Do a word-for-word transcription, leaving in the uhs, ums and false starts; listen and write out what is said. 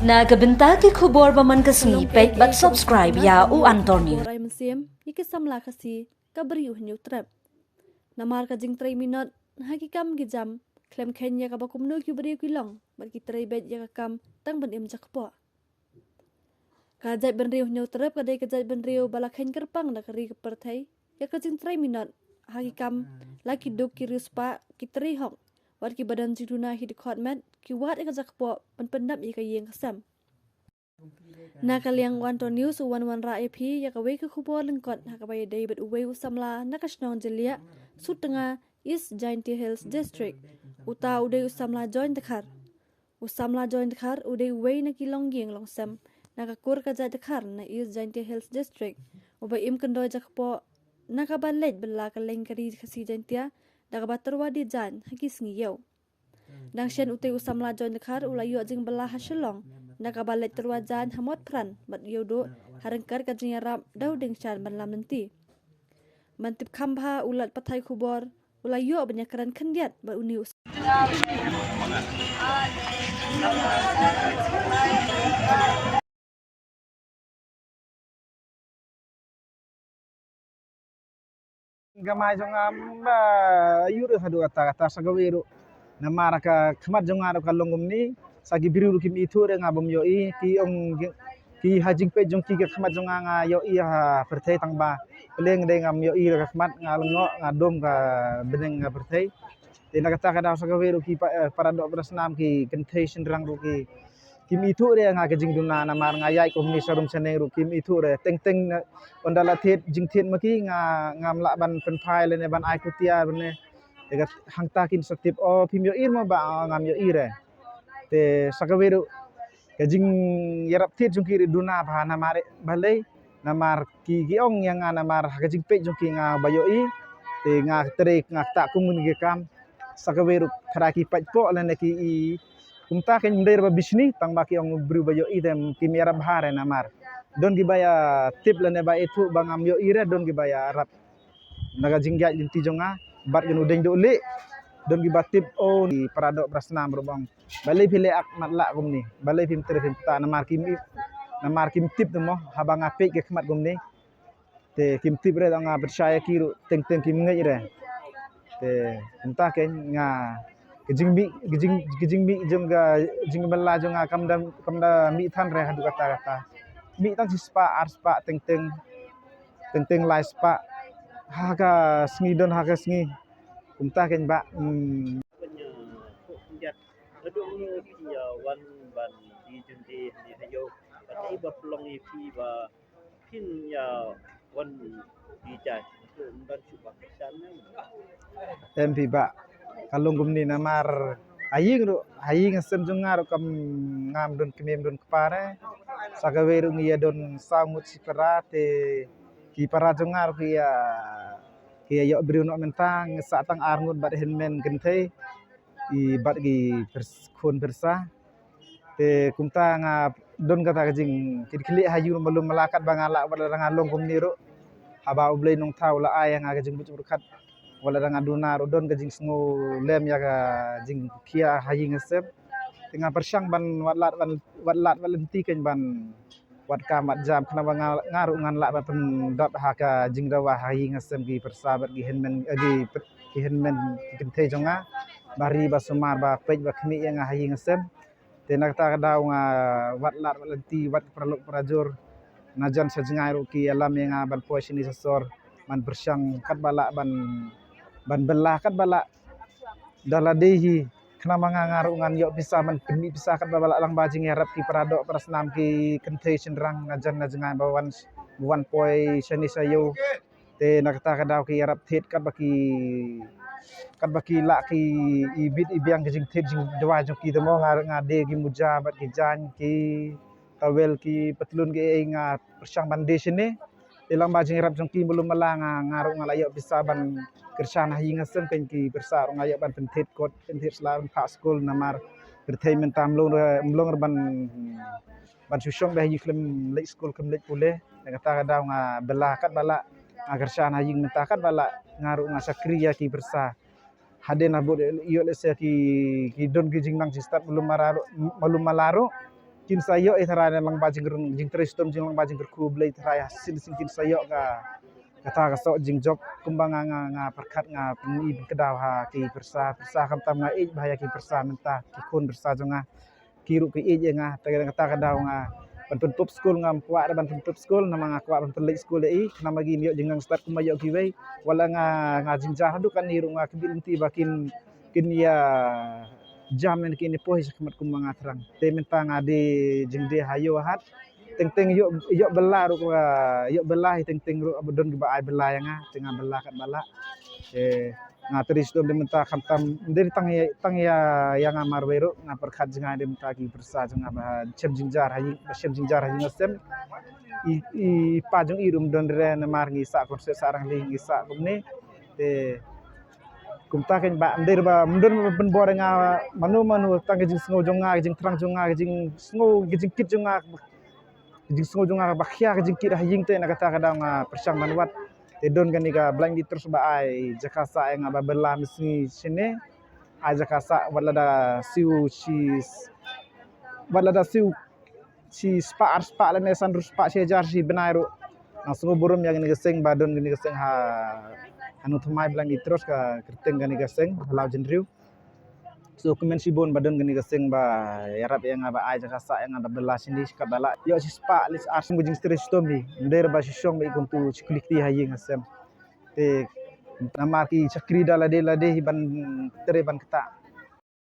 Na ka bynta ki khubor ba man ka sngi, peit bad subscribe ïa u Anthony. Rai mynsiem ïa ki samla Khasi ka bri u Hynñiewtrep. Namar ka jingtrei minot ha ki kam ki jam, khlem kheiñ ïa kaba kumno ki briew ki long bad ki trei beit ïa ka kam tang ban im jakpoh. Ka jaitbynriew Hynñiewtrep ka dei ka jaitbynriew ba la kheiñ kyrpang da ka ri ka pyrthei ïa ka jingtrei minot ha ki kam, la ki duk ki riewspah, ki trei hok, wat kiba don jingduna hi dkhot met, ki wad ïa ka jakpoh ban pyndap ïa ka ïing ka sem. Na ka liang u Anthony News u wan wanrah ïa phi ïa kawei ka khubor lyngkot ha kaba ïadei bad uwei u samla na ka shnong Jylliew, Sutnga, East Jaintia Hills District. Uta u dei u samla Join Dkhar. U samla Join Dkhar u dei uwei na ki longïing longsem na ka kur ka jait Dkhar na East Jaintia Hills District, uba im kyndoi jakpoh na kaba leit bylla kylleng ka ri Khasi Jaintia da kaba tyrwa die jaiñ ha ki sngi ïew. Dang shen utei u samla Join Dkhar u la ïoh jingbylla ha Shillong na kaba leit tyrwa jaiñ ha Motphran bad ïewduh ha ryngkat ka jingïarap da u Dingshan ban lam lynti. Ban tip kham bha u lad pathai khubor u la ïoh ban ïakren khyndiat bad une u Ka mai jong nga ba ïuh ruh haduh katta katta sa kawei ruh. Namar ka khmat jong nga ruh ka long kumne, sa ki briew ruh kim ithuh ruh nga bym ïohi, ki ong ki ha jingpeit jong ki ka khmat jong nga nga ïohi ha pyrthei tang ba. Pyrshah dei ngam ïohi ka khmat, nga lyngngoh nga dum ka bneng ka pyrthei. Te na kata ka daw sa kawei ruh ki pa-, eh, para doh para snam ki kynthei shynrang ruh ki kim ithuh re nga ka jingduna namar nga ïaid kumne sharum shaneng ruh kim ithuh re teng teng na ynda la thied jingthied ma ki nga ngam lah ban pynphai lane ban ai khutiar bane. Te ka hangta kin sa tip, o phim ïohi mo ba, o ngam ïohi re. Te sa kawei ruh ka jingïarap thied jong ki ruh duna bha namar balei, namar ki ki ong ïa nga namar ha ka jingpeit jong ki nga ba ïohi. Te nga trei nga ktah kum kine ki kam. Sa kawei ruh phra ki paidbah lane ki i kumta kein ym dei ba bishni tang ba ki ong briew ba ïohi te kim ïarap bha re namar don kiba ïa tip lane ba ithuh ba ngam ïohi re, don kiba ïarap na ka jingïaid lynti jong nga bad kino deng doh leh. Don kiba tip, o ni para doh para snam ruh ba ong balei phi leh ak matlah kumne, balei phim treh phim ktah namar kim, namar kim tip te mo haba nga peit ka khmat kumne. Te kim tip re, tang nga pyrshah ïa ki ruh teng teng kim ngeit re. Te kumta kein nga ka jingmih, ka jing, ka jingmih jong ka jingbylla jong nga kam da, kam da mih than re haduh katta katta. Mih tang shispah arspah teng teng, teng teng laispah ha ka sngi, don ha ka sngi. Kumta kein ba, hmm. Pynïaid haduh ngi phi ïa wan ban die jynde hangne ha ïew, kaei ba pynlong ïa phi ba phin ïa wan die jaiñ, to ym don shuh ba kyrshan ne? Em phi ba, ka long kumne namar ha ïing ruh, ha ïing ha sem jong nga ruh kam ngam don kmie ym don kpa re. Sa kawei ruh ngi ïa don saw ngut shi para, te ki para jong nga ruh ki ïa, ki ïa ïoh briew noh mynta, ngi sah tang ar ngut bad hynmen kynthei, i bad ki pyrs-, khun pyrsa. Te kumta nga don kata ka jingkitkhlieh ha ïing ruh, mala mala katba nga lah, wat la nga long kumne ruh, haba U Blei Nongthaw u la ai ïa nga ka jingbuit jingpyrkhat, wat la nga duna ruh don ka jingsngew lem ïa ka jingkhia ha ïing ha sem. Te nga pyrshang ban wad lad, ban wad lad wad lynti kein ban wad kam wad jam khnang ba nga, nga ruh ngan lah ban pyndap ha ka jingdawa ha ïing ha sem ki pyrsa bad ki hynmen, eh, ki, ki hynmen ki kynthei jong nga, ba ri ba sumar ba peit ba khmih ïa nga ha ïing ha sem. Te na kata ka daw nga wad lad wad lynti, wad ki paralok parajor na jan sha jngai ruh ki ïalam ïa nga ban poi shane sha sor, ban pyrshang katba lah ban, ban bylla katba lah. Da la dei hi khnang ba nga, nga ruh ngan ïoh pisa ban pynmih pisa katba lah lang ba jingïarap ki para doh para snam ki kynthei shynrang na jan na jngai ba wan, wan poi shane sha ïew. Te na kata ka daw ki ïarap thied katba ki, katba ki lah ki ibit ibiang ki jingthied jingdawa jong ki te mo, nga, nga die ki muja bad ki jaiñ ki tawel ki patlun ki ei, nga pyrshang ban die shane. Te lang ba jingïarap jong ki mala mala nga, nga ruh nga la ïoh pisa ban kyrshan ha ïing ha sem, kein ki pyrsa ruh nga ïoh ban pynthied kot pynthied sla ban phah skul namar pyrthei mynta ym long re, ym long re ban, ban shu shong beit ha ïing khlem leit skul khlem leit pule. Na kata ka daw nga bylla katba lah, nga kyrshan ha ïing mynta katba lah, nga ruh nga shakri ïa ki pyrsa. Hadien ha bud ïoh lehse ki, ki don ki jingnang jingstad mala mala ruh, mala mala ruh. kin sa ïoh i tharai na lang ba jing jingtrei shitom jing lang ba jingkyrkhu Blei tharai ha shisien shisien kin sa ïoh ka kata ka soh jingjop kumba nga nga nga pyrkhat nga pyni pynkdaw ha ki pyrsa pyrsa khamtam nga ïeit ba ha ki pyrsa mynta ki khun pyrsa jong nga ki ruh ki ïeit ïa nga te kata ka daw nga ban pyntup skul ngam kwah ban pyntup skul namar nga kwah ban pynleit skul ïa i khnang ba kin ïoh jingnang stad kumba ïoh kiwei wat la nga nga jynjar haduh katne ruh nga kyrmen lynti ba kin kin ïa jam ne kin ïa poi shakhmat kumba nga thrang te mynta nga dei jingdei ha ïew hat teng teng ïoh ïoh bylla ruh ïoh bylla hi teng teng ruh ba don kiba ai bylla ïa nga te nga bylla katba lah te nga trei shitom de mynta khamtam de tang ïa tang ïa ïa nga marwei ruh nga pyrkhat jngai de mynta ki pyrsa jong nga ba shem jingjar ha ïing ba shem jingjar ha ïing ha sem i i pa jong i ruh ym don re namar ngi sah konsert sah rangli ngi sah kumne te kumta kein ba ym dei ba ym don ba pynbor ïa nga mano mano tang ka jingsngew jong nga ka jingthrang jong nga ka jingsngew ka jingkit jong nga ka jingsngew jong nga ba khia ka jingkit ha ïing te na kata ka daw nga pyrshang ban wad te don kane ka Blind Beat Trust ba ai jaka sah ïa nga ba bylla mynsngi shane ai jaka sah wat lada siew shi wat lada siew shi spah ar spah lane san ru spah shi hajar shi bnai ruh nga sngew burom ïa kane ka seng ba don kane ka seng ha ha Nongthymmai Blind Beat Trust ka kyrteng kane ka seng ha Lawjynriew. So kmen shibun ba don kane ka seng ba ïarap ïa nga ba ai jaka sah ïa nga ba bylla shane shi katba lah ïoh shi spah lane ar sien ba jingtrei shitom hi ym dei ba shi shong ba i kumtu shi klik ti ha ïing ha sem te namar ki shakri da lade lade hi ban trei ban ktah